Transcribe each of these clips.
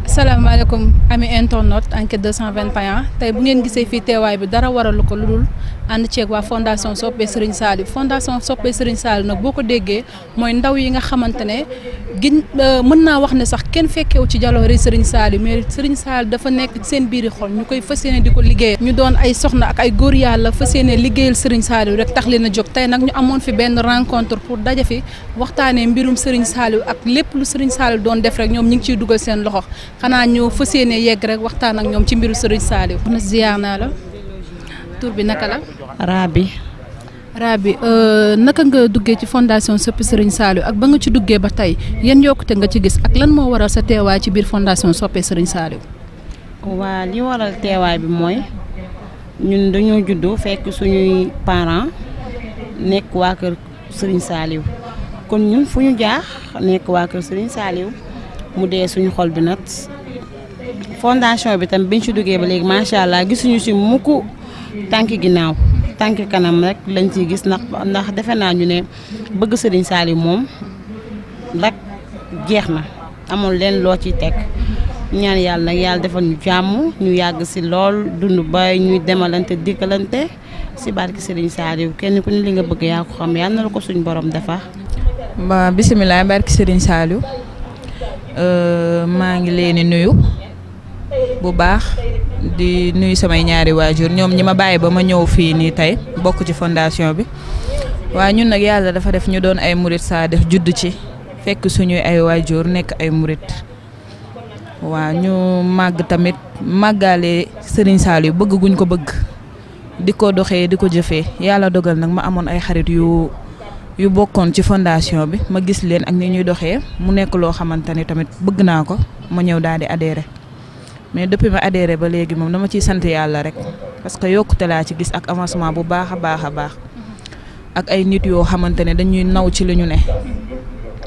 asalaamaaleykum ami internet enquête 221 tey bu ngeen gisee fii teewaay bi dara waralu ko lu dul ànd ceeg waa fondation Soppe Serigne Saliou fondation Soppe Serigne Saliou nag boo ko déggee mooy ndaw yi nga xamante ne mën naa wax ne sax kenn fekkewu ci jaloore Serigne Saliou mais Serigne Saliou dafa nekk seen biiri xol ñu koy fas yéene di ko liggéeyal ñu doon ay soxna ak ay góor yàlla fas yéene liggéeyal Serigne Saliou rek tax leen a jóg tey nag ñu amoon fi benn rencontre pour daje fi waxtaanee mbirum Serigne Saliou ak lépp lu Serigne Saliou doon def rek ñoom ñu ngi ciy dugal seen loxo xanaa ñu fas yéene yegg rek waxtaan ak ñoom ci mbiru Serigne Saliou. na ziar naa la tur bi naka la. Rabi naka nga duggee ci fondation Soppe Serigne Saliou ak ba nga ci duggee ba tey yan yokkute nga ci gis ak lan moo waral sa teewaay ci biir fondation Soppe Serigne Saliou. waa li waral teewaay bi mooy ñun dañoo juddu fekk suñuy parents nekk waa kër Serigne Saliou kon ñun fu ñu jaax nekk waa kër Serigne Saliou mu dee suñu xol bi nag fondation bi tam biñ ci duggee ba léegi macha allah gisuñu ci mukk tànki ginnaaw. tànk kanam rek lañ ciy gis ndax defe naa ñu ne bëgg Serigne Saliou moom rek jeex na amul leen loo ciy teg ñaan yàlla nag yàlla defal ñu jàmm ñu yàgg si lool dund ba ñuy demalante dikkalante si barki Serigne Saliou kenn ku ne li nga bëgg yaa ko xam yàlla na la ko suñ borom defar. ba bisimilah barki Serigne Saliou maa ngi leen di nuyu bu baax. di nuyu samay ñaari waajur ñoom ñi ma bàyyi ba ma ñëw fii nii tey bokk ci fondation bi waaye ñun nag yàlla dafa def ñu doon ay murit saa def judd ci fekk suñuy ay waajur nekk ay murit waaw ñu màgg tamit màggaale Serigne Saliou bëgg guñ ko bëgg di ko doxee di ko jëfee yàlla dogal nag ma amoon ay xarit yu bokkoon ci fondation bi ma gis leen ak ni ñuy doxee mu nekk loo xamante ni tamit bëgg naa ko ma ñëw daal di adhéré. mais depuis ma adhéré ba léegi moom dama ciy sant yàlla rek parce que yokkute laa ci gis ak avancement bu baax a baax a baax ak ay nit yoo xamante ne dañuy naw ci li ñu ne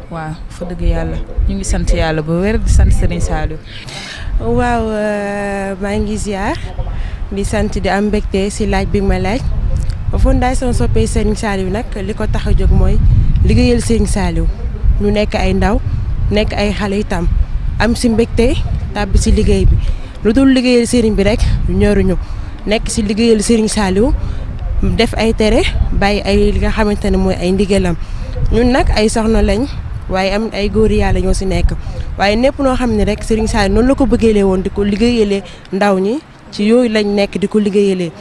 waaw fa dëgg yàlla ñu ngi sant yàlla ba wér di sant Serigne Saliou. waaw maa ngi ziar di sant di am mbégte si laaj bi ma laaj fondation Soppe Serigne Saliou nag li ko tax a jóg mooy liggéeyal Serigne Saliou ñu nekk ay ndaw nekk ay xale itam am si mbégte tàbbi si liggéey bi. lu dul liggéeyal sëriñ bi rek ñoruñu nekk ci liggéeyal sëriñ Saliou def ay tere bàyyi ay li nga xamante ne mooy ay ndigalam ñun nag ay soxna lañ waaye am ay góor yàlla ñoo ci nekk waaye népp noo xam ne rek sëriñ Saliou noonu la ko bëggeelee woon di ko liggéeyalee ndaw ñi ci yooyu lañ nekk di ko liggéeyalee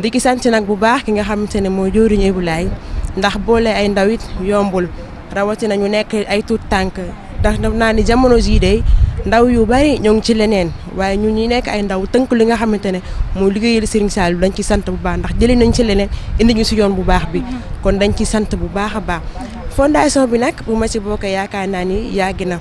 di ki sant nag bu baax ki nga xamante ne mooy joriñ Ibulaay ndax boole ay ndaw it yombul rawatina ñu nekk ay tuut tànk ndax daf naa ni jamono jii de ndaw yu bari ñoo ngi ci leneen waaye ñun ñi nekk ay ndaw tënk li nga xamante ne mooy liggéeyal Serigne Saliou dañ ci sant bu baax ndax jëlee nañ ci leneen indi ñu ci yoon bu baax bi kon dañ ci sant bu baax a baax fondation bi nag bu ma ci bokk yaakaar naa ni yàgg na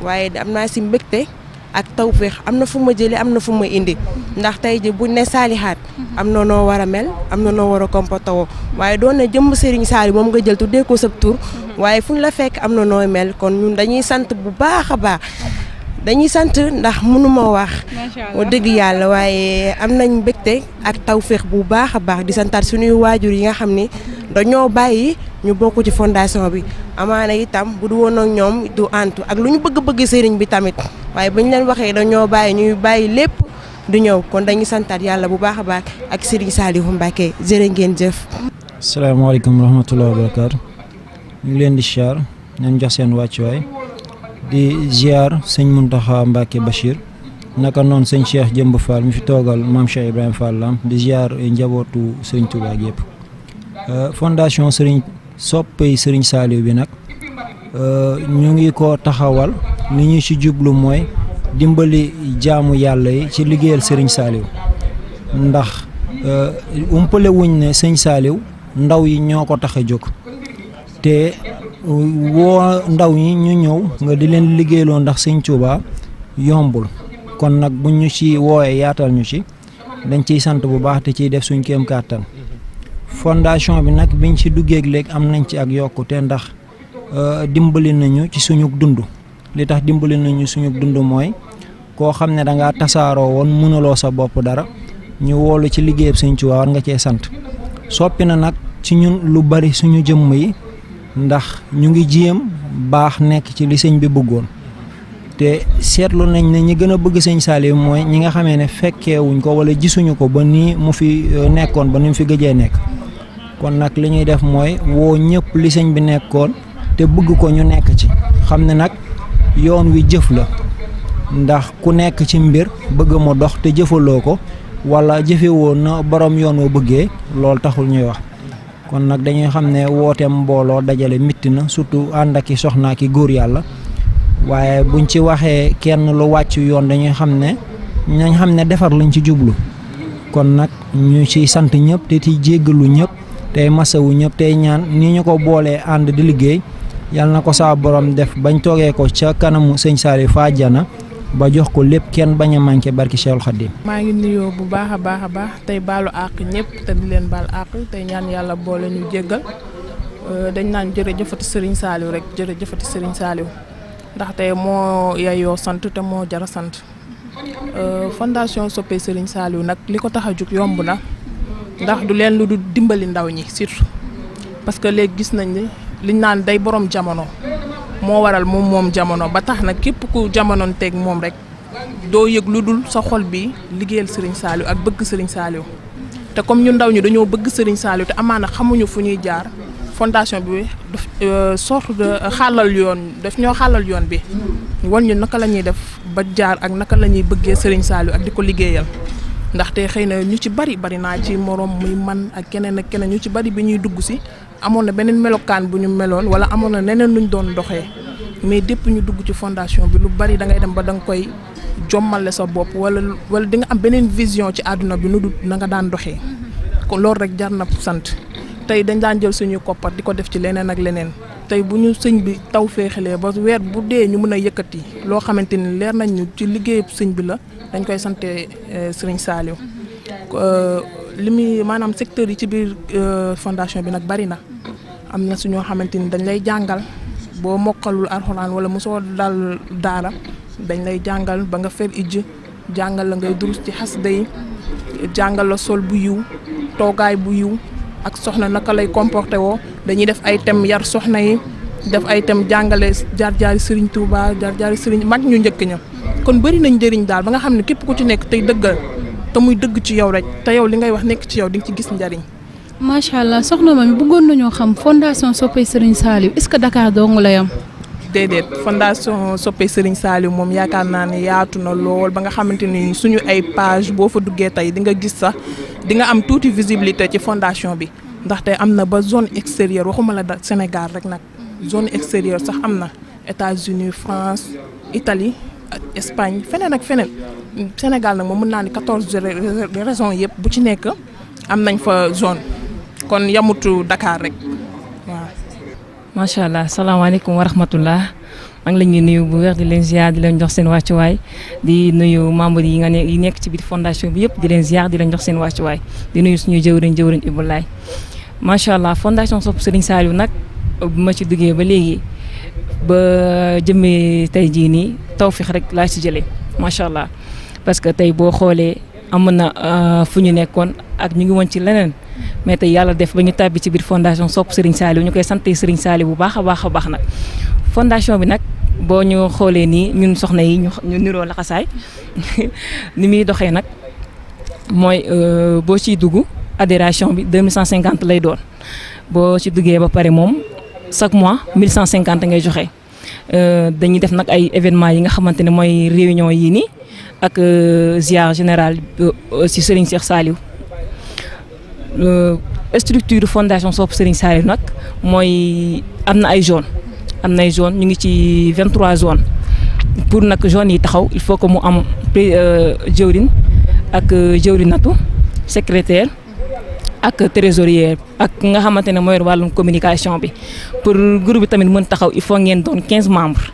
waaye am naa ci mbégte ak tawféex am na fu ma jëlee am na fu ma indi ndax tey ji buñ ne saalihaat am na noo war a mel am na noo war a comporté woo waaye doon na jëmm Serigne Saliou moom nga jël tuddee ko sa tur waaye fu ñu la fekk am na nooy mel kon ñun dañuy sant bu baax a baax dañuy sant ndax mënuma wax wax dëgg yàlla waaye am nañ mbégte ak tawféex bu baax a baax di santaat suñuy waajur yi nga xam ni dañoo bàyyi ñu bokk ci fondation bi amaana itam bu du woon ak ñoom du antu ak lu ñu bëgg-bëgg sëriñ bi tamit waaye bañ leen waxee dañoo bàyyi ñuy bàyyi lépp du ñëw kon dañuy santaat yàlla bu baax a baax ak Serigne Saliou Mbacké jërë ngeen jëf. asalaamaaleykum wa rahmatulah wa barakaatu ñu ngi leen di ziar nañ jox seen wàccuwaay di ziar sëñ Mountakha Mbacké Bachir naka noonu sëñ Cheikh Jëmb Fall mi fi toogal maam Cheikh Ibrahima Fall Lam di ziar njabootu Serigne Touba ak yëpp fondation Serigne Soppe Serigne Saliou bi nag ñu ngi ko taxawal li ñu ci jublu mooy dimbali jaamu yàlla yi ci liggéeyal Serigne Saliou ndax umpale wuñ ne sëñ Saliou ndaw yi ñoo ko tax a jóg te woo ndaw ñi ñu ñëw nga di leen liggéeyloo ndax sëñ Touba yombul kon nag buñ ñu ci wooyee yaatal ñu ci dañ ciy sant bu baax te ciy def suñ kéem kàttan fondation bi nag biñ ci duggeeg léegi am nañ ci ak yokkute ndax dimbali nañu ci suñu dund li tax dimbali nañu suñu dund mooy koo xam ne da ngaa tasaaroo woon mënuloo sa bopp dara ñu woolu ci liggéeyab sëñ Touba war nga cee sant soppi na nag ci ñun lu bari suñu jëmm yi ndax ñu ngi jéem baax nekk ci li sëñ bi bëggoon te seetlu nañ ne ñi gën a bëgg sëñ Saliou mooy ñi nga xamee ne fekkeewuñ ko wala gisuñu ko ba nii mu fi nekkoon ba ni mu fi gëjee nekk kon nag li ñuy def mooy woo ñëpp li sëñ bi nekkoon te bëgg ko ñu nekk ci xam ne nag yoon wi jëf la ndax ku nekk ci mbir bëgg mu dox te jëfaloo ko wala jëfewoo na borom yoon wa bëggee loolu taxul ñuy wax kon nag dañuy xam ne wooteem mbooloo dajale mitti na surtout ànd ak i soxnaa ki góor yàlla waaye buñ ci waxee kenn lu wàcc yoon dañuy xam ne nañ xam ne defar lañ ci jublu kon nag ñu ciy sant ñëpp te ci jéggalu ñëpp tey masawu ñëpp tey ñaan ni ñu ko boolee ànd di liggéey yàlla na ko saa borom def bañ toogee ko ca kanamu sëñ Saliou fa àjjana ba jox ko lépp kenn bañ a manqué barki Cheikhul Khadim. maa ngi nuyoo bu baax a baax tey baalu àq ñëpp te di leen baal àq tey ñaan yàlla boole ñu jéggal dañ naan jërëjëfati Serigne Saliou rek jërëjëfati Serigne Saliou ndaxte moo yayoo sant te moo jara sant fondation Soppe Serigne Saliou nag li ko tax a jug yomb na ndax du leen lu du dimbali ndaw ñi surtout parce que léegi gis nañ ni liñ naan day borom jamono. moo waral moom jamono ba tax nag képp ku jamonoon teg moom rek doo yëg lu dul sa xol bi liggéeyal Serigne Saliou ak bëgg Serigne Saliou te comme ñu ndaw ñi dañoo bëgg Serigne Saliou te amaana xamuñu fu ñuy jaar fondation bi sorte de xàllal yoon daf ñoo xàllal yoon bi wan ñu naka la ñuy def ba jaar ak naka la ñuy bëggee Serigne Saliou ak di ko liggéeyal ndaxte xëy na ñu ci bari naa ci morom muy man ak keneen ñu ci bari bi ñuy dugg si amoon na beneen melokaan bu ñu meloon wala amoon na neneen luñ doon doxee mais dépp ñu dugg ci fondation bi lu bari da ngay dem ba da nga koy jommale sa bopp wala di nga am beneen vision ci àdduna bi nu du na nga daan doxee kon loolu rek jar na sant tey dañ daan jël suñuy koppar di ko def ci leneen ak leneen tey bu ñu sëñ bi taw féexalee ba weer bu dee ñu mën a yëkkati loo xamante ni leer nañ ñu ci liggéeyub sëñ bi la dañ koy sante Serigne Saliou li muy maanaam secteur yi ci biir fondation bi nag bari na am na su ñoo xamante ni dañ lay jàngal boo mokkalul alxuraan wala mosoo dal daara dañ lay jàngal ba nga fer ijj jàngal la ngay durus ci xasida yi jàngal la sol bu yiw toogaay bu yiw ak soxna naka lay comporté woo dañuy def ay thèmes yar soxna yi def ay thèmes jàngale jaar-jaari Serigne Touba jaar-jaari Serigne mag ñu njëkk ña kon bëri nañ njëriñ daal ba nga xam ne képp ku ci nekk tey dëggal te muy dëgg ci yow rek te yow li ngay wax nekk ci yow di nga ci gis njariñ. macha allah soxna ma mi bëggoon nañoo xam fondation Soppe Serigne Saliou est-ce que Dakar dong la yam. déedéet fondation Soppe Serigne Saliou moom yaakaar naa ne yaatu na lool ba nga xamante ni suñu ay page boo fa duggee tey di nga gis sax di nga am tuuti visibilité ci fondation bi ndaxte am na ba zone extérieure waxuma la Sénégal rek nag zone extérieure sax am na États-Unis France Italie ak Espagne feneen ak feneen Sénégal nag moom mën naa ni 14 régions yëpp bu ci nekk am nañ fa zone kon yamutu Dakar rek waaw. macha allah salaamaaleykum wa rahmatullah maa ngi leen di nuyu bu wér di leen ziar di leen jox seen wàccuwaay di nuyu membres yi nga yi nekk ci biir fondation bi yëpp di leen ziar di leen jox seen wàccuwaay di nuyu suñu jëwriñ Ibulaay macha allah fondation Soppe Serigne Saliou nag bu ma ci duggee ba léegi ba jëmee tey jii nii tawfeex rek laa ci jëlee macha allah parce que tey boo xoolee amoon na fu ñu nekkoon ak ñu ngi woon ci leneen mais tey yàlla def ba ñu tàbbi ci biir fondation Soppe Serigne Saliou ñu koy sante Serigne Saliou bu baax a baax nag fondation bi nag boo ñu xoolee nii ñun soxna yi ñu niroo laxasaay ni muy doxee nag mooy boo ciy dugg adhération bi 2150 lay doon boo ci duggee ba pare moom chaque mois 1150 ngay joxe dañuy def nag ay événements yi nga xamante ne mooy réunion yii nii ak ziar général ci Serigne Cheikh Saliou structure fondation Soppe Serigne Saliou nag mooy am na ay zone ñu ngi ci 23 zones pour nag zone yi taxaw il faut que mu am jëwriñ ak jëwriñatu secrétaire ak trésorier ak nga xamante ne mooy wàllum communication bi pour groupe bi tamit mën taxaw il faut ngeen doon 15 membres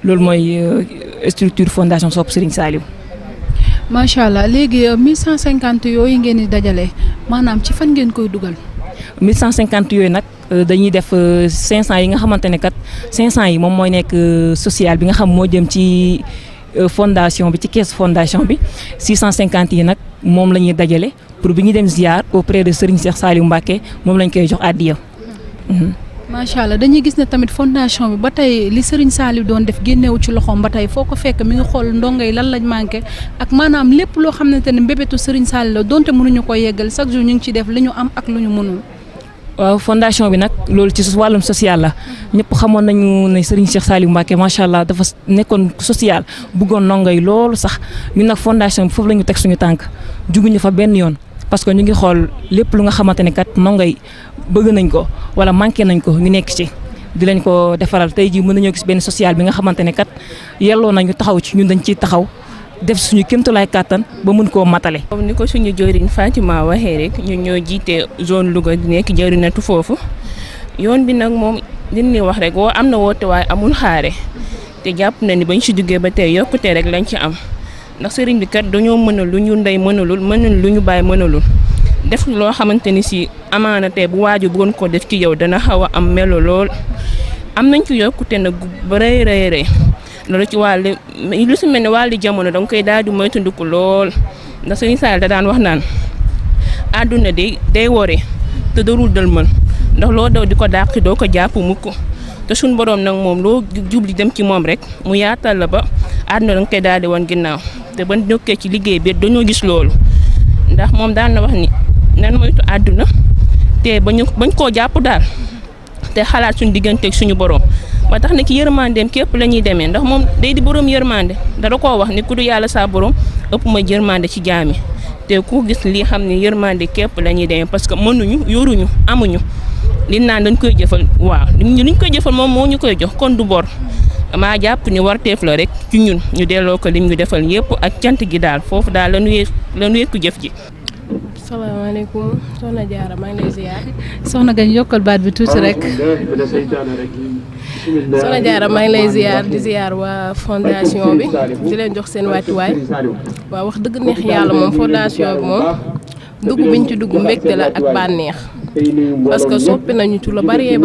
loolu mooy structure fondation Soppe Serigne Saliou. macha allah léegi 1150 yooyu ngeen di dajale maanaam ci fan ngeen koy dugal. 1150 yooyu nag dañuy def 500 yi nga xamante ne kat 500 yi moom mooy nekk social bi nga xam moo jëm ci fondation bi ci caisse fondation bi 650 yi nag moom la ñuy dajale pour bi ñu dem ziar auprès de Serigne Cheikh Saliou Mbacké moom lañ koy jox àddiya. macha allah dañuy gis ne tamit fondation bi ba tey li Serigne Saliou doon def génnewu ci loxoom ba tey foo ko fekk mi ngi xool ndongo yi lan lañ manqué ak maanaam lépp loo xamante ne mbébétu Serigne Saliou la donte mënuñu ko yeggal chaque jour ñu ngi ci def li ñu am ak lu ñu mënul. waaw fondation bi nag loolu ci wàllum social la ñëpp xamoon nañu ne Serigne Cheikh Saliou Mbacké macha allah dafa nekkoon social bëggoon ndongo yi loolu sax ñun nag fondation bi foofu la ñu teg suñu tànk juguñu fa benn yoon. parce que ñu ngi xool lépp lu nga xamante ne kat ndongo yi bëgg nañ ko wala manqué nañ ko ñu nekk ci di lañ ko defaral tey jii mën nañoo gis benn social bi nga xamante ne kat yelloo nañu taxaw ci ñun dañ ciy taxaw def suñu kéemtulaay kàttan ba mën koo matale. comme ni ko suñu jëriñ Fatima waxee rek ñun ñoo jiite zone Louga di nekk jëriñatu foofu yoon bi nag moom li ñuy wax rek woo am na woote waaye amul xaare te jàpp na ni bañ si duggee ba tey yokkute rek lañ ci am. ndax sëriñ bi kat dañoo mënal lu ñu ndey mënalul lu ñu bàyyi mënalul def loo xamante ni si amaana tey bu waaju bëggoon ko def ci yow dana xaw a am melo lool am nañ ci yokkute nag ba rëy loolu ci wàllu lu si mel ne wàllu jamono danga koy daal di moytandiku lool ndax sëriñ Sall da daan wax naan àdduna day wore te darul dëlmal ndax loo daw di ko dàq doo ko jàpp mukk te suñ borom nag moom loo jubli dem ci moom rek mu yaatal la ba àdduna danga koy daal di wan ginnaaw te ba nekkee ci liggéey bi dañoo gis loolu ndax moom daan na wax ni nan moytu àdduna te bañ koo jàpp daal te xalaat suñu digganteeg suñu borom ba tax na ki yërmandeem képp la ñuy demee ndax moom day di borom yërmande dara koo wax ni ku du yàlla saa borom ëpp ma yërmande ci jaami te ku gis lii xam ne yërmande képp la ñuy demee parce que mënuñu yoruñu amuñu li naan dañ koy jëfal waaw liñ koy jëfal moom moo ñu koy jox kon du bor. maa jàpp ni warteef la rek ci ñun ñu delloo ko lim ñu defal yëpp ak cant gi daal foofu daal la nu yëkku jëf ji. salaamaaleykum soxna Diarra maa ngi lay ziar. soxna Gagne yokkal baat bi tuuti rek. soxna Diarra maa ngi lay ziar di ziar waa fondation bi di leen jox seen wàccuwaay waaw wax dëgg neex yàlla moom fondation bi moom dugg biñ ci dugg mbégte la ak bànneex parce que soppi nañu ci lu bari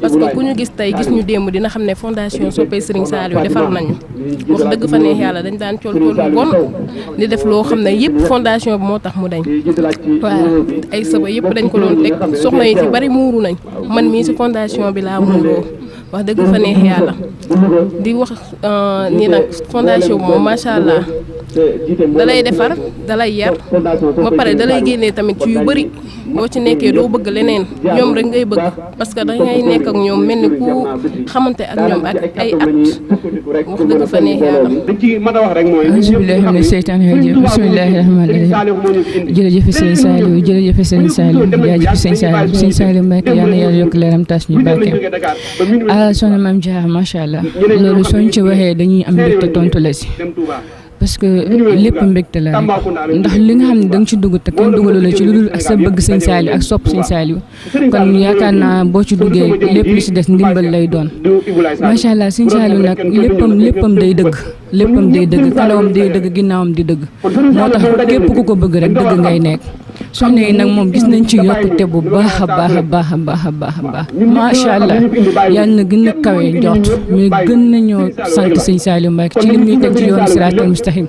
parce que ku ñu gis tey gis ñu démb dina xam ne fondation soppee Serigne Saliou defal nañu wax dëgg fa neex yàlla dañ daan col bon di def loo xam ne yëpp fondation bi moo tax mu dañ waaw ay saba yëpp dañ ko doon teg soxna yi ci bari muuru nañ man mii ci fondation bi laa muuroo wax dëgg fa neex yàlla di wax ni nag fondation bi moom macha allah dalay defar dalay yar ba pare dalay génnee tamit ci yu bëri boo ci nekkee doo bëgg leneen ñoom rek ngay bëgg parce que dangay nekk ak ñoom mel ni ku xamante ak ñoom ak ay at wax dëgg fa neex yàlla. alhamdulilah mina seytaani rajiim bismillahi rahmaani rahiim jërëjëf sëñ Saliou jërëjëf sëñ Saliou jaajëf sëñ Saliou Mbacké yal na yàlla yokk leeram tas ñu barkeem soxna Mame Diarra macha allah loolu sooñ ci waxee dañuy am mbégte tontu la si. parce que lépp mbégte la rek ndax li nga xam ne da nga ci dugg te kenn dugalu la ci lu dul ak sa bëgg sëñ Saliou ak sopp sëñ Saliou kon yaakaar naa boo ci duggee lépp lu ci des ndimbal lay doon macha allah sëñ Saliou nag léppam day dëgg kanamam day dëgg ginnaawam di dëgg moo tax képp ku ko bëgg rek dëgg ngay nekk soxna yi nag moom gis nañ ci yokkute bu baax a baax macha allah yal na gën a kawe njort mais gën nañoo sant sëñ Saliou Mbacké ci li muy teg ci yoonu siraatal mustaqim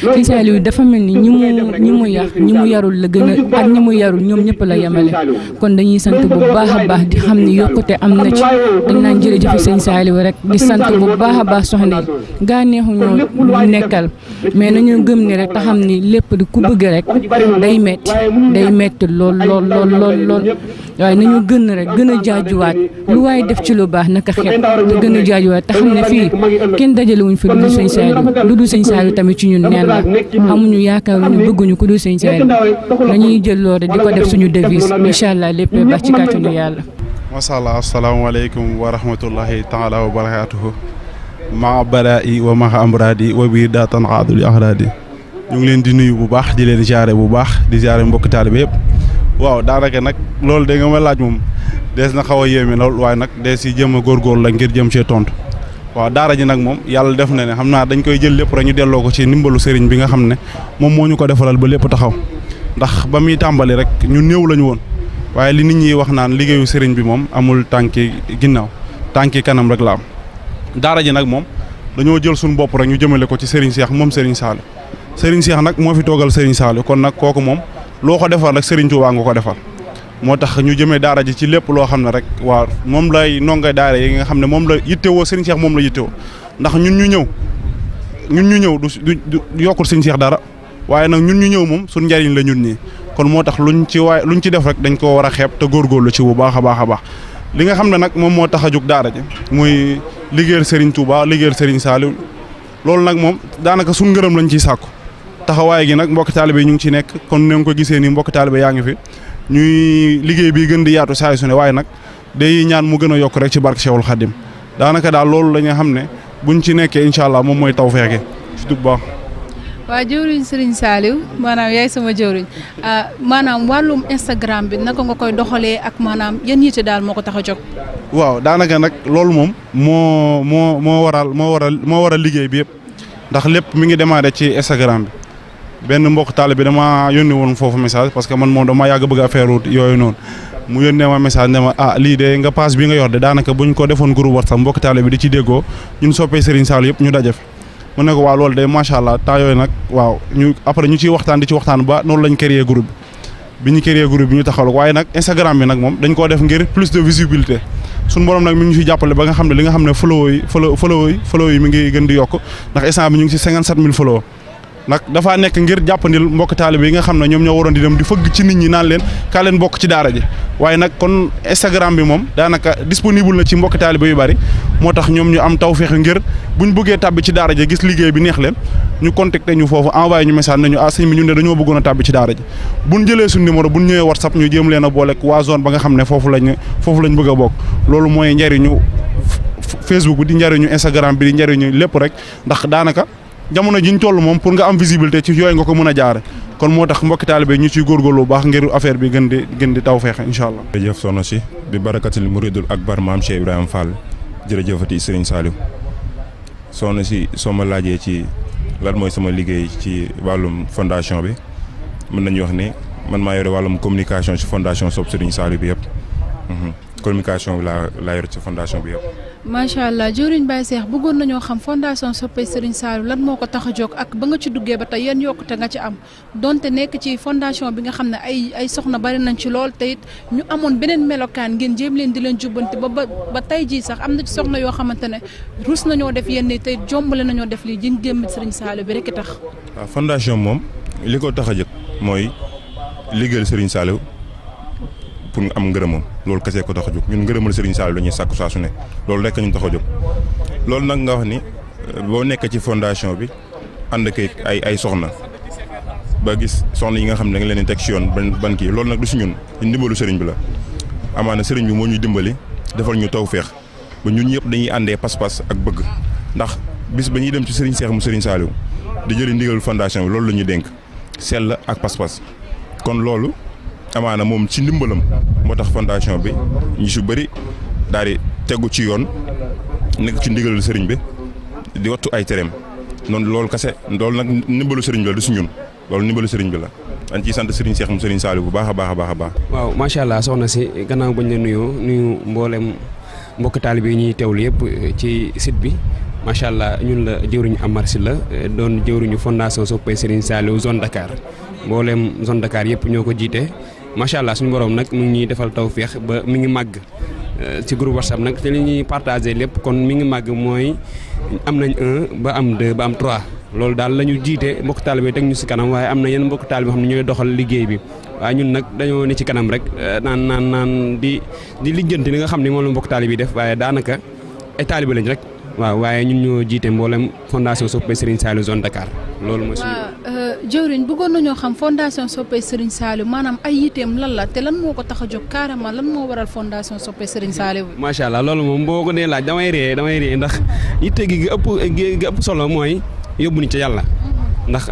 sëñ Saliou dafa mel ni ñi mu yar ñi mu yarul la gën a ak ñi mu yarul ñoom ñëpp la yemale kon dañuy sant bu baax a baax di xam ni yokkute am na ci dañ naan jërëjëf sëñ Saliou rek di sant bu baax a baax soxna yi gaa neexu ñoo nekkal mais nañu gëm ni rek te xam ni lépp di ku bëgg rek day metti lool waaye nañu gën rek gën a jaajuwaat lu waaye def ci lu baax naka xeeb te gën a jaajuwaat te xam ne fii kenn dajalewuñ fi lu dul sëñ Saliou lu dul sëñ Saliou tamit ci ñun neen la amuñu yaakaaruñu bëgguñu ku dul sëñ Saliou dañuy jël loolu di ko def suñu devise incha allah lépp baax ci kàttanu yàlla. macha allah asalaamaaleykum wa rahmatullahi taala wa barakaatuhu maa balaa'i wa maa amraadi wa bii daa tanqaadul axraadi ñu ngi leen di nuyu bu baax di leen ziare bu baax di ziare mbokki taalibe yëpp waaw daanaka nag loolu da nga ma laaj moom dees na xaw a yéeme lool waaye nag dees si jëm a góorgóorlu la ngir jëm see tontu waaw daara ji nag moom yàlla def na ne xam naa dañ koy jël lépp rek ñu delloo ko ci ndimbalu sëriñ bi nga xam ne moom moo ñu ko defalal ba lépp taxaw ndax ba muy tàmbali rek ñu néew lañu woon waaye li nit ñi wax naan liggéeyu sëriñ bi moom amul tànki ginnaaw tànki kanam rek la am daara ji nag moom dañoo jël suñu bopp rek ñu jëmale ko ci Serigne Cheikh moom Serigne Saliou Serigne Cheikh nag moo fi toogal Serigne Saliou kon nag kooku moom loo ko defal rek Serigne Touba nga ko defal moo tax ñu jëmee daara ji ci lépp loo xam ne rek waaw moom lay nongay daara yi nga xam ne moom la yittewoo Serigne Cheikh moom la yittewoo ndax ñun ñu ñëw du yokkul Serigne Cheikh dara waaye nag ñun ñu ñëw moom suñ njariñ la ñun ñii kon moo tax luñ ci def rek dañ ko war a xeeb te góorgóorlu ci bu baax a baax a baax li nga xam ne nag moom moo tax a jóg daara ji muy liggéeyal Serigne Touba liggéeyal Serigne Saliou loolu nag moom daanaka suñ ngërëm lañ ciy sàkku taxawaay gi nag mbokk taalibe yi ñu ngi ci nekk kon ne nga ko gisee nii mbokk taalibe yaa ngi fi ñuy liggéey bi gën di yaatu saa su ne waaye nag day ñaan mu gën a yokk rek ci barke Cheikhul Khadim daanaka daal loolu la nga xam ne buñ ci nekkee incha allah moom mooy tawfeex gi surtout bu baax. waa jëwriñ Serigne Saliou maanaam yaay sama jëwriñ maanaam wàllum Instagram bi naka nga koy doxalee ak maanaam yan yitte daal moo ko tax a jóg. waaw daanaka nag loolu moom moo waral liggéey bi yëpp ndax lépp mi ngi démarré ci Instagram bi benn mbokk taalibe bi dama yónni woon foofu message parce que man moom dama yàgg bëgg affaire yooyu noonu mu yónnee ma message ne ma lii de nga page bi nga yor de daanaka buñ ko defoon groupe WhatsApp mbokk taalibe bi di ci déggoo ñun soppee Serigne Saliou yëpp ñu daje fi mu ne ko waaw loolu de macha allah temps yooyu nag waaw ñu après ñu ciy waxtaan di ci waxtaan ba noonu lañ créé groupe bi ñu créé groupe bi ñu taxawal waaye nag Instagram bi nag moom dañ koo def ngir plus de visibilité suñu borom nag mi ngi ñu fi jàppale ba nga xam ne li nga xam ne follow yi mi ngi gën di yokk ndax instant bi ñu ngi ci 57000 follow nag dafaa nekk ngir jàppandil mbokk taalibe yi nga xam ne ñoom ñoo waroon di dem di fëgg ci nit ñi naan leen kaa leen bokk ci daara ji waaye nag kon Instagram bi moom daanaka disponible na ci mbokk taalibe yu bari moo tax ñoom ñu am tawfeex ngir buñ bëggee tàbbi ci daara ji gis liggéey bi neex leen ñu contacté ñu foofu envoyé ñu message nañu sëñ bi ñun de dañoo bëggoon a tàbbi ci daara ji buñ jëlee suñu numéro buñ ñëwee WhatsApp ñu jéem leen a boole waa zone ba nga xam ne foofu lañ bëgg a bokk loolu mooy njariñu Facebook bi di njariñu Instagram bi di njariñu lépp rek ndax daanaka jamono jiñ toll moom pour nga am visibilité ci yooyu nga ko mën a jaare kon moo tax mbokki taalibe ñu ciy góorgóorlu bu baax ngir affaire bi gën di taw feexe incha allah. jërëjëf soxna si bi barakatil muridul akbar maam Cheikh Ibrahima Fall jërëjëfati Serigne Saliou soxna si soo ma laajee ci lan mooy sama liggéey ci wàllum fondation bi mën nañu wax ne man maa yore wàllum communication ci fondation Sopp Serigne Saliou bi yëpp communication bi laa yore ci fondation bi yëpp. macha allah jëwriñ Baye Cheikh bëggoon nañoo xam fondation Soppey Serigne Saliou lan moo ko tax a jóg ak ba nga ci duggee ba tey yan yokkute nga ci am donte nekk ci fondation bi nga xam ne ay soxna bari nañ ci lool te it ñu amoon beneen melokaan ngeen jéem leen di leen jubbanti ba tey jii sax am na ci soxna yoo xamante ne rus nañoo def yenn te jombale nañoo def lii jën gémm Serigne Saliou bi rek a tax. waaw fondation moom li ko tax a jóg mooy liggéeyal Serigne Saliou pour nga am ngërëmam loolu kese ko tax a jóg ñun ngërëmal Serigne Saliou la ñuy sàkku saa su ne loolu rek ñu tax a jóg loolu nag nga wax ni boo nekk ci fondation bi ànd ak ay soxna ba gis soxna yi nga xam ne da nga leen di teg ci yoon ban kii loolu nag du si ñun ndimbalu Serigne bi la amaana Serigne bi moo ñuy dimbali defal ñu tawféex ba ñun ñëpp dañuy àndee pas-pas ak bëgg ndax bis ba ñuy dem ci Serigne Cheikh mu Serigne Saliou di jëli ndigalu fondation bi loolu la ñuy dénk sell ak pas-pas kon loolu amaana moom ci ndimbalam moo tax fondation bi ñu su bëri daal di tegu ci yoon nekk ci ndigalul sëriñ bi di wattu ay tereem noonu loolu kese loolu nag ndimbalu sëriñ bi la du si ñun loolu ndimbalu sëriñ bi la dañ ciy sant Serigne Cheikh mu Serigne Saliou bu baax a baax a baax a baax. waaw macha allah soxna si gannaaw bañ la nuyu mboolem mbokk taalibe yi ñuy teewlu yëpp ci site bi macha allah ñun la jëwriñu Amar Sylla doon jëwriñu fondation Soppey Serigne Saliou zone Dakar mboolem zone Dakar yëpp ñoo ko jiite. macha allah suñu borom nag mu ngi ñuy defal tawféex ba mi ngi màgg ci groupe WhatsApp nag te li ñuy partagé lépp kon mi ngi màgg mooy am nañ 1 ba am 2 ba am 3 loolu daal la ñu jiite mbokk taalibe teg ñu si kanam waaye am na yenn mbokk taalibe xam ne ñooy doxal liggéey bi waaye ñun nag dañoo ne ci kanam rek naan di lijjanti li nga xam ne moom la mbokk taalibe yi def waaye daanaka ay taalibe lañ rek waaw waaye ñun ñoo jiite mboolem fondation Soppey Serigne Saliou zone Dakar loolu mooy suñu. jëwriñ bëggoon nañoo xam fondation Soppey Serigne Saliou maanaam ay yiteem lan la te lan moo ko tax a jóg carrément lan moo waral fondation Soppey Serigne Saliou bi. macha allah loolu moom boo ko dee laaj damay ree ndax yitte gi ëpp solo mooy yóbbu ni ca yàlla. ndax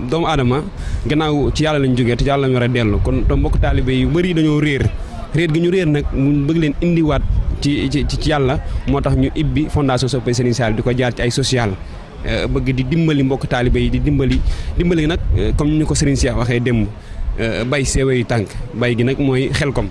doomu aadama gannaaw ci yàlla lañ jógee te yàlla lañ war a dellu kon te mbokk taalibe yu bëri dañoo réer gi ñu réer nag mu bëgg leen indiwaat ci yàlla moo tax ñu ibbi fondation Soppey Serigne Saliou di ko jaar ci ay social. bëgg di dimbali mbokk taalibe yi di dimbali nag comme ñu ko Serigne Cheikh waxee démb bay seeweyu tànk bay gi nag mooy Xelkom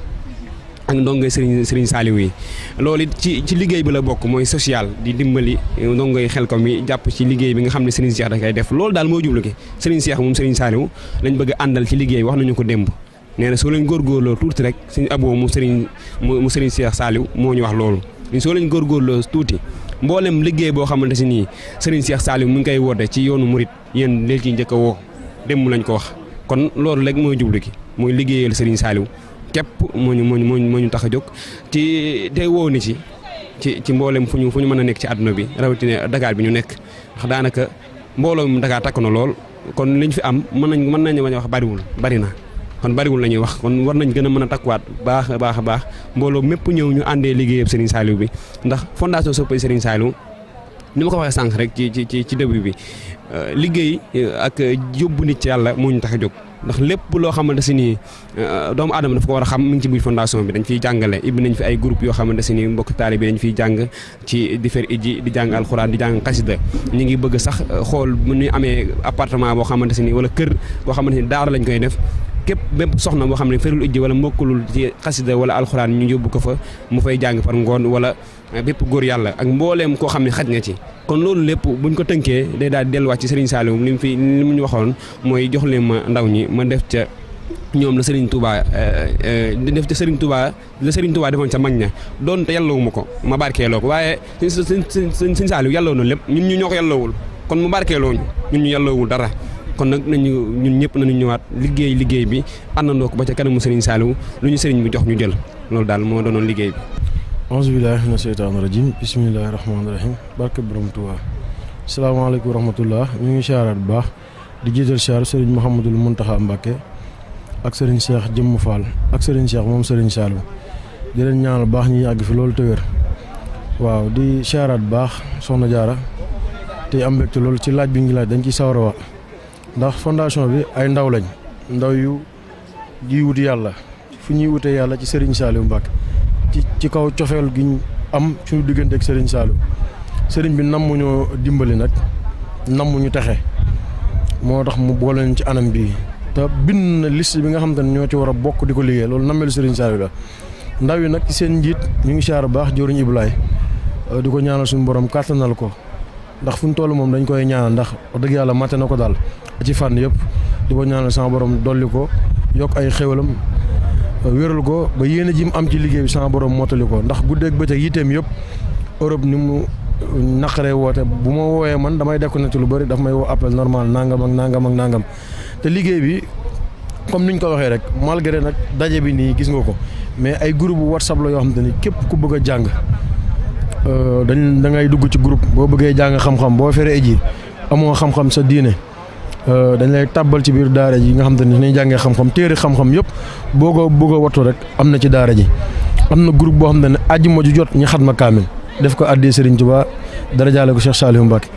ak ndongoy Serigne Saliou yi loolu it ci liggéey bi la bokk mooy social di dimbali ndongoy Xelkom yi jàpp ci liggéey bi nga xam ne Serigne Cheikh da koy def loolu daal moo jublu ki Serigne Cheikh moom Serigne Saliou lañ bëgg a àndal ci liggéey wax nañu ko démb nee na soo leen góorgóorloo tuuti rek suñu aboo mu Serigne Cheikh Saliou moo ñu wax loolu soo leen góorgóorloo tuuti mboolem liggéey boo xamante si nii Serigne Cheikh Saliou mu ngi koy woote ci yoonu murit yéen léegi ci njëkk a woo démb lañ ko wax kon loolu rek mooy jublu ki mooy liggéeyal Serigne Saliou képp moo ñu tax a jóg ci te woo ni ci mboolem fu ñu mën a nekk ci àdduna bi rawatina Dakar bi ñu nekk ndax daanaka mbooloo mi Dakar takk na lool kon liñ fi am mën nañu wax bari na kon bariwul la ñuy wax kon war nañ gën a mën a takkuwaat baax a baax mbooloo mépp ñëw ñu àndee liggéeyam Serigne Saliou bi ndax fondation Soppey Serigne Saliou ni ma ko waxee sànq rek ci début bi liggéey ak yóbbu nit ci yàlla moo ñu tax a jóg ndax lépp loo xamante si ni doomu aadama dafa ko war a xam mi ngi ci biir fondation bi dañ fiy jàngale ibbi nañ fi ay groupe yoo xamante si ni mbokk taalibe bi dañ fiy jàng ci di fer iji di jàng alxuraan di jàng xasida ñu ngi bëgg sax xool mu ñu amee appartement boo xamante si ni wala kër boo xamante ni daara lañ koy def képp bépp soxna boo xam ne ferul ijji wala mokkulul ci xasida wala alxuraan ñu yóbbu ko fa mu fay jàng par ngoon wala bépp góor yàlla ak mbooleem koo xam ne xaj na ci kon loolu lépp buñ ko tënkee day daal di delluwaat ci Serigne Saliou li mu ñu waxoon mooy jox leen ma ndaw ñi ma def ca ñoom la Serigne Touba di def ca Serigne Touba defoon ca mag ña doon te yàllawu ma ko ma barkeeloo ko waaye Serigne Saliou yàllaw na lépp ñun ñu ñoo ko yàllawul kon mu barkeeloo ñun ñu yàllawul dara kon nag ñun ñëpp nañu ñëwaat liggéey bi àndandoo ko ba ca kanamu Serigne Saliou lu ñu Serigne bi jox ñu jël loolu daal moo doonoon liggéey bi. auzu billaahi mina sheytaani rajiim bismillaahi rahmaani rahiim barke borom Tuubaa salaamaaleykum wa rahmatullah ñu ngi siyaaraat bu baax di jiital siyaar Serigne Mouhamadul Mountakha Mbacké ak Serigne Cheikh Jëmm Fall ak Serigne Cheikh moom Serigne Saliou di leen ñaanal baax ñu yàgg fi loolu te wér waaw di siyaaraat bu baax soxna Jaara te am mbégte loolu ci laaj bi ngi laaj dañ ciy sawar a wax ndax fondation bi ay ndaw lañ ndaw yu di wuti yàlla fu ñuy wutee yàlla ci Serigne Saliou Mbacké ci kaw cofeel gi ñu am suñu diggante ak Serigne Saliou Serigne bi nam mu ñoo dimbali nag nam mu ñu texe moo tax mu boole ñu ci anam bii te bind na liste bi nga xam te ne ñoo ci war a bokk di ko liggéey loolu namelu Serigne Saliou la ndaw yi nag ci seen njiit ñu ngi siyaar baax jëwriñ Ibulaay di ko ñaanal suñu borom kàttanal ko ndax fu ñu toll moom dañ koy ñaanal ndax wax dëgg yàlla mate na ko daal ci fànn yëpp di ko ñaanal sama borom dolli ko yokk ay xéwalam wéral ko ba yéene ji mu am ci liggéey bi sama borom mottali ko ndax guddeeg bëccëg yitteem yëpp Europe ni mu naqaree woote bu ma woowee man damay déconnecté lu bëri daf may woo appel normal nangam te liggéey bi comme niñ ko waxee rek malgré nag daje bi nii gis nga ko mais ay groupe WhatsApp la yoo xam te ni képp ku bëgg a jàng da ngay dugg ci groupe boo bëggee jàng xam-xam boo feree ji amoo xam-xam sa diine dañ lay tàbbal ci biir daara ji nga xam te ni dañuy jàngee xam-xam téere xam-xam yëpp boo ko bëgg a wattu rek am na ci daara ji am na groupe boo xam ne àjjuma ju jot ñu xatma kaamil def ko addee Serigne Touba dara jaale ko Cheikh Saliou Mbacké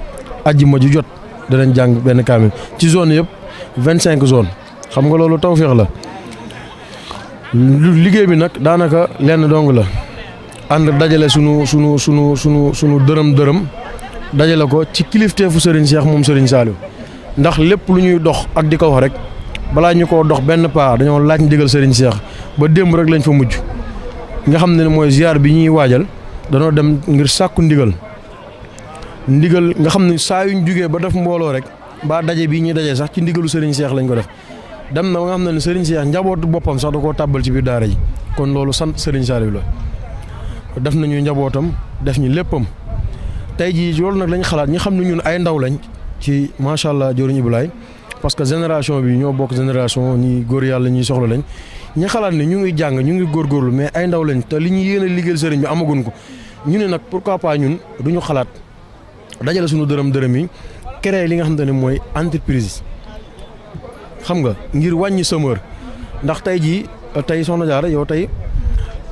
àjjuma ju jot danañ jàng benn kaamil ci zone yëpp 25 zone xam nga loolu tawfeex la liggéey bi nag daanaka lenn dong la ànd dajale sunu dërëm dajale ko ci kilifteefu Serigne Cheikh moom Serigne Saliou ndax lépp lu ñuy dox ak di ko wax rek balaa ñu ko dox benn pas dañoo laaj ndigal Serigne Cheikh ba démb rek lañ fa mujj nga xam ne mooy ziar bi ñuy waajal danoo dem ngir sàkku ndigal nga xam ne saa yuñ jugee ba def mbooloo rek ba daje bii ñuy daje sax ci ndigalu Serigne Cheikh lañ ko def dem na nga xam ne Serigne Cheikh njabootu boppam sax da koo tàbbal ci biir daara ji kon loolu sant Serigne Saliou la def nañu njabootam def ñu léppam tey jii loolu nag lañ xalaat ñi xam ne ñun ay ndaw lañ ci macha allah joriñ Ibulaay parce que génération bi ñoo bokk génération ñi góor yàlla ñuy soxla lañ ñi xalaat ne ñu ngi jàng ñu ngi góorgóorlu mais ay ndaw lañ te li ñu yéene liggéeyal sëriñ bi amaguñ ko ñu ne nag pourquoi pas ñun duñu xalaat dajale suñu dërëm yi créer li nga xamante ne mooy entreprise xam nga ngir wàññi chômeur ndax tey jii tey soxna Diarra yow tey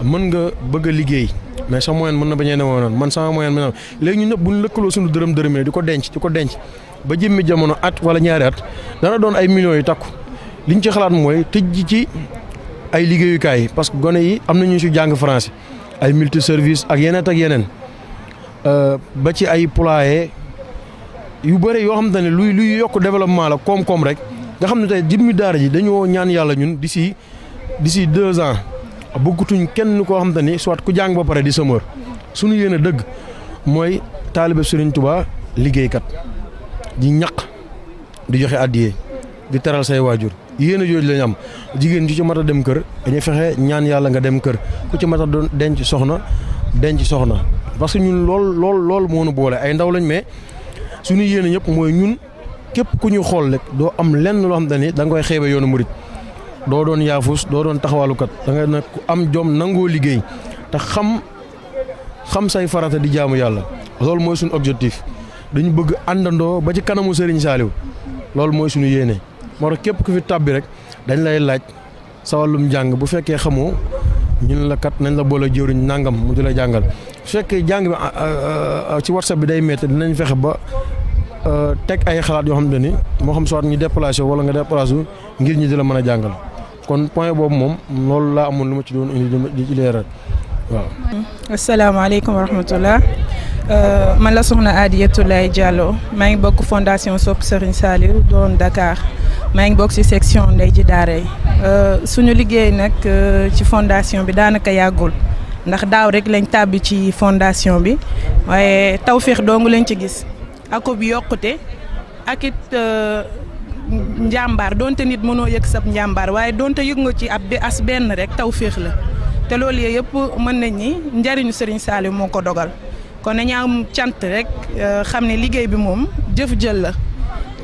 mën nga bëgg a liggéey mais sa moyen mën na bañee ne woon man sama moyen mën na léegi ñun ñëpp bu ñu lëkkaloo suñu dërëm yi di ko denc ba jëmmi jamono at wala ñaari at dana doon ay millions yu takku liñ ci xalaat mooy tëj ci ay liggéeyukaay parce que gone yi am na ñu si jàng français ay multiservice ak yeneen ba ci ay poulailler yu bëri yoo xam te ne luy yokk développement la koom-koom rek nga xam ne tey jëmmi daara ji dañoo ñaan yàlla ñun d'ici 2 ans bëggatuñ kenn koo xam te ni soit ku jàng ba pare di semeur suñu yéene dëgg mooy taalibe Serigne Touba liggéeykat di ñaq di joxe àddiyee di teral say waajur yéene jooju lañ am jigéen ju ci mat a dem kër dañuy fexe ñaan yàlla nga dem kër ku ci mat a doon denc soxna parce que ñun lool moo nu boole ay ndaw lañ mais suñu yéene ñëpp mooy ñun képp ku ñu xool rek doo am lenn loo xam te ni da nga koy xeebe yoonu murit doo doon yaafus doo doon taxawalukat da nga nag ku am jom nangoo liggéey te xam say farata di jaamu yàlla loolu mooy suñu objectif dañu bëgg àndandoo ba ci kanamu Serigne Saliou loolu mooy suñu yéene moo tax képp ku fi tàbbi rek dañ lay laaj sa wàllum jàng bu fekkee xamoo ñun la kat nañ la boole jëwriñ nangam mu di la jàngal su fekkee jàng bi ci WhatsApp bi day métti dinañ fexe ba teg ay xalaat yoo xam ne ni moo xam soit ñu déplacé wala nga déplacé ngir ñi di la mën a jàngal kon point boobu moom loolu laa amoon lu ma ci doon indi di ci leeral waaw. asalaamaaleykum wa rahmatullah man la soxna Adiyatoulaye Diallo maa ngi bokk fondation Sopp Serigne Saliou doon Dakar maa ngi bokk ci section Ndey ji Daara yi suñu liggéey nag ci fondation bi daanaka yàggul ndax daaw rek lañ tàbbi ci fondation bi waaye tawféex dong lañ ci gis akub yokkute ak it njàmbaar donte nit mënoo yëg sab njàmbaar waaye donte yëg nga ci ab as benn rek tawféex la te loolu yëpp mën nañ ni njariñu Serigne Saliou moo ko dogal kon nañu am cant rek xam ne liggéey bi moom jëf jël la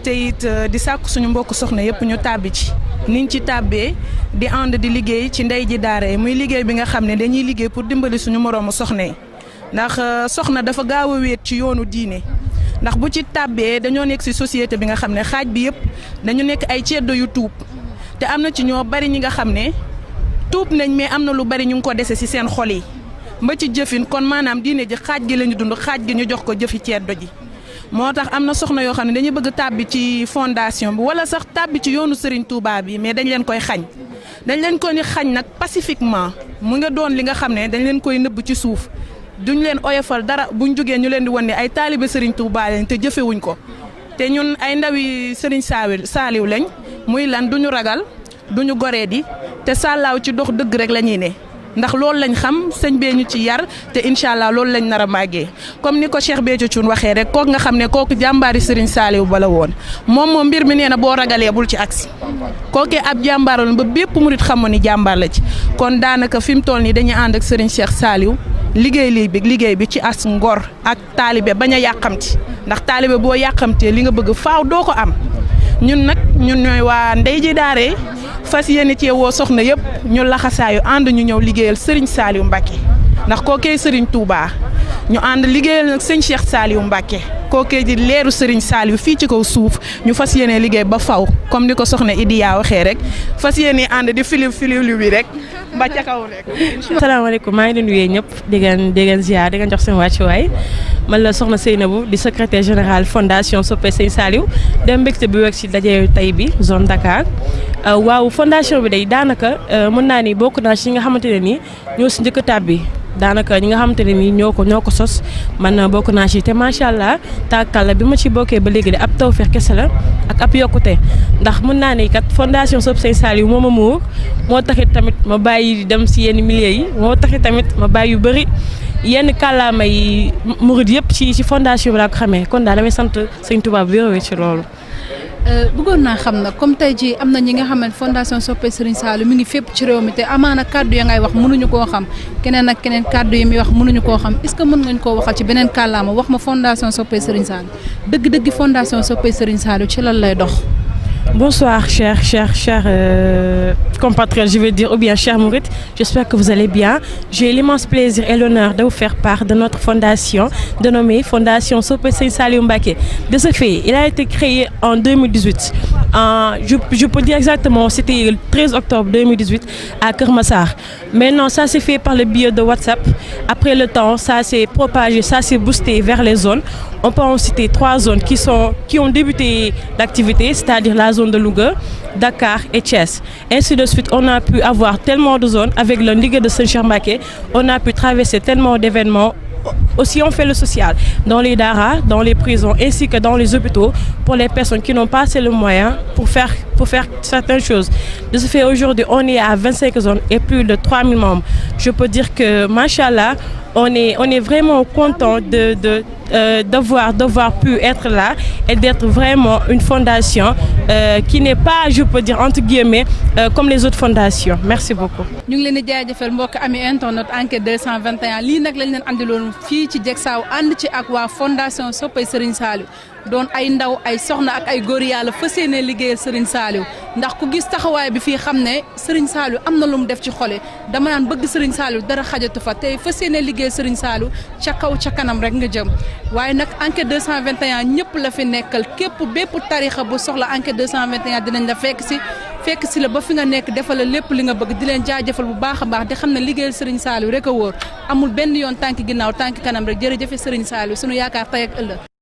te it di sàkku suñu mbokk soxna yëpp ñu tàbbi ci niñ ci tàbbee di ànd di liggéey ci ndey ji daara yi muy liggéey bi nga xam ne dañuy liggéey pour dimbali suñu moroomu soxna yi ndax soxna dafa gaaw a wéet ci yoonu diine ndax bu ci tàbbee dañoo nekk ci société bi nga xam ne xaaj bi yëpp dañu nekk ay ceddo yu tuub te am na ci ñoo bari ñi nga xam ne tuub nañ mais am na lu bari ñu ngi ko dese ci seen xol yi ba ci jëfin kon maanaam diine ji xaaj gi lañu dund xaaj gi ñu jox ko jëfi ceddo ji moo tax am na soxna yoo xam ne dañuy bëgg tàbbi ci fondation bi wala sax tàbbi ci yoonu Serigne Touba bi mais dañ leen koy xañ dañ leen koy xañ nag pacifiquement mu nga doon li nga xam ne dañ leen koy nëbb ci suuf duñ leen oyofal dara buñ jógee ñu leen di wan ne ay taalibe Serigne Touba lañ te jëfewuñ ko te ñun ay ndawi Serigne Saliou lañ muy lan duñu ragal duñu goree di te sàllaaw ci dox dëgg rek la ñuy ne ndax loolu lañ xam sëñ bee ñu ci yar te incha allah loolu lañ nar a màggee comme ni ko Cheikh Béthio Thioune waxee rek kooku nga xam ne kooku jàmbaari Serigne Saliou bala woon moom mbir mi nee na boo ragalee bul ci agsi kookee ab jàmbaar la ba bépp murit xamoon ni jàmbaar la ci kon daanaka fi mu toll nii dañuy ànd ak Serigne Cheikh Saliou liggéey bi ci as ngor ak taalibe bañ a yàqamti ndax taalibe boo yàqamtee li nga bëgg faaw doo ko am ñun ñooy waa ndey ji daare fas yéene cee woo soxna yëpp ñu laxasaayu ànd ñu ñëw liggéeyal Serigne Saliou Mbacké ndax kookee Serigne Touba ñu ànd liggéeyal nag sëñ Cheikh Saliou Mbacké kookee di leeru Serigne Saliou fii ci kaw suuf ñu fas yéene liggéey ba faw comme ni ko soxna Idiya waxee rek fas yéene ànd di filiw bi rek ba ca kaw rek. asalaamaaleykum maa ngi leen di nuyu ñëpp di ngeen ziar di ngeen jox seen wàccuwaay man la soxna Seynabou di secrétaire général fondation Soppe Serigne Saliou dem mbégte bi wek ci daje tey bi zone Dakar waaw fondation bi day daanaka mën naa ni bokk naa ci ñi nga xamante ne nii ñoo si njëkk a tàbbi daanaka ñi nga xamante ne nii ñoo ko sos man bokk naa ci te macha allah tàkkal bi ma ci bokkee ba léegi de ab tawfeex kese la ak ab yokkute ndax mën naa ni kat fondation Soppe Serigne Saliou moo ma muur moo taxit tamit ma bàyyi dem si yenn milieu yi moo taxit tamit ma bàyyi yu bëri yenn kàllaama yi murid yëpp ci fondation bi laa ko xamee kon daal damay sant Sëñ Tuubaa bi wér ci loolu. bëggoon naa xam nag comme tey jii am na ñi nga xam ne fondation Soppe Serigne Saliou mi ngi fépp ci réew mi te amaana kàddu ya ngay wax mënuñu koo xam keneen ak keneen kàddu yi muy wax mënuñu koo xam est-ce que mën ngañ koo waxal ci beneen kàllaama wax ma fondation Soppe Serigne Saliou dëgg-dëgg fondation Soppe Serigne Saliou ci lan lay dox. Bonsoir chers compatriotes, je vais dire, ou bien chers mourides, j'espère que vous allez bien. J'ai l'immense plaisir et l'honneur de vous faire part de notre fondation, dénommée Fondation Soppe Serigne Saliou Mbacké. De ce fait, il a été créé en 2018. Je peux dire exactement, c'était le 13 octobre 2018 à Keur Massar. Maintenant, ça s'est fait par le biais de WhatsApp. Après le temps, ça s'est propagé, ça s'est boosté vers les zones. On peut en citer 3 zones qui ont débuté l'activité, c'est-à-dire la zone de Louga, Dakar et Thiès. Ainsi de suite, on a pu avoir tellement de zones avec le ndigal de Serigne Cheikh Mbacké. On a pu traverser tellement d'événements aussi on fait le social dans les daara, dans les prisons ainsi que dans les hôpitaux pour les personnes qui n'ont pas assez le moyen pour faire certaines choses. De ce fait, aujourd'hui, on est à 25 zones et plus de 3000 membres. Je peux dire que, machallah, on est vraiment content d'avoir pu être là et d'être vraiment une fondation qui n'est pas, je peux dire, entre guillemets, comme les autres fondations. Merci beaucoup. ñu ngi leen di jaajëfal mbokk ami internet enquête 221 lii nag lañ leen andiloon fii ci Diegsaw ànd ci ak waa fondation Soppey Serigne Saliou doon ay ndaw ay soxna ak ay góor yàlla fas yéene liggéeyal Serigne Saliou ndax ku gis taxawaay bi fii xam ne Serigne Saliou am na lu mu def ci xole dama naan bëgg Serigne Saliou dara xajatu fa tey fas yéene liggéeyal Serigne Saliou ca kaw ca kanam rek nga jëm waaye nag enquête 221 ñëpp la fi nekkal képp bépp tarixa bu soxla enquête 221 dinañ la fekk si la ba fi nga nekk defal la lépp li nga bëgg di leen jaajëfal bu baax a baax di xam ne liggéeyal Serigne Saliou rek a wóor amul benn yoon tànk ginnaaw tànk kanam rek jërëjëf Serigne Saliou sunu yaakaar tey ak ëllëg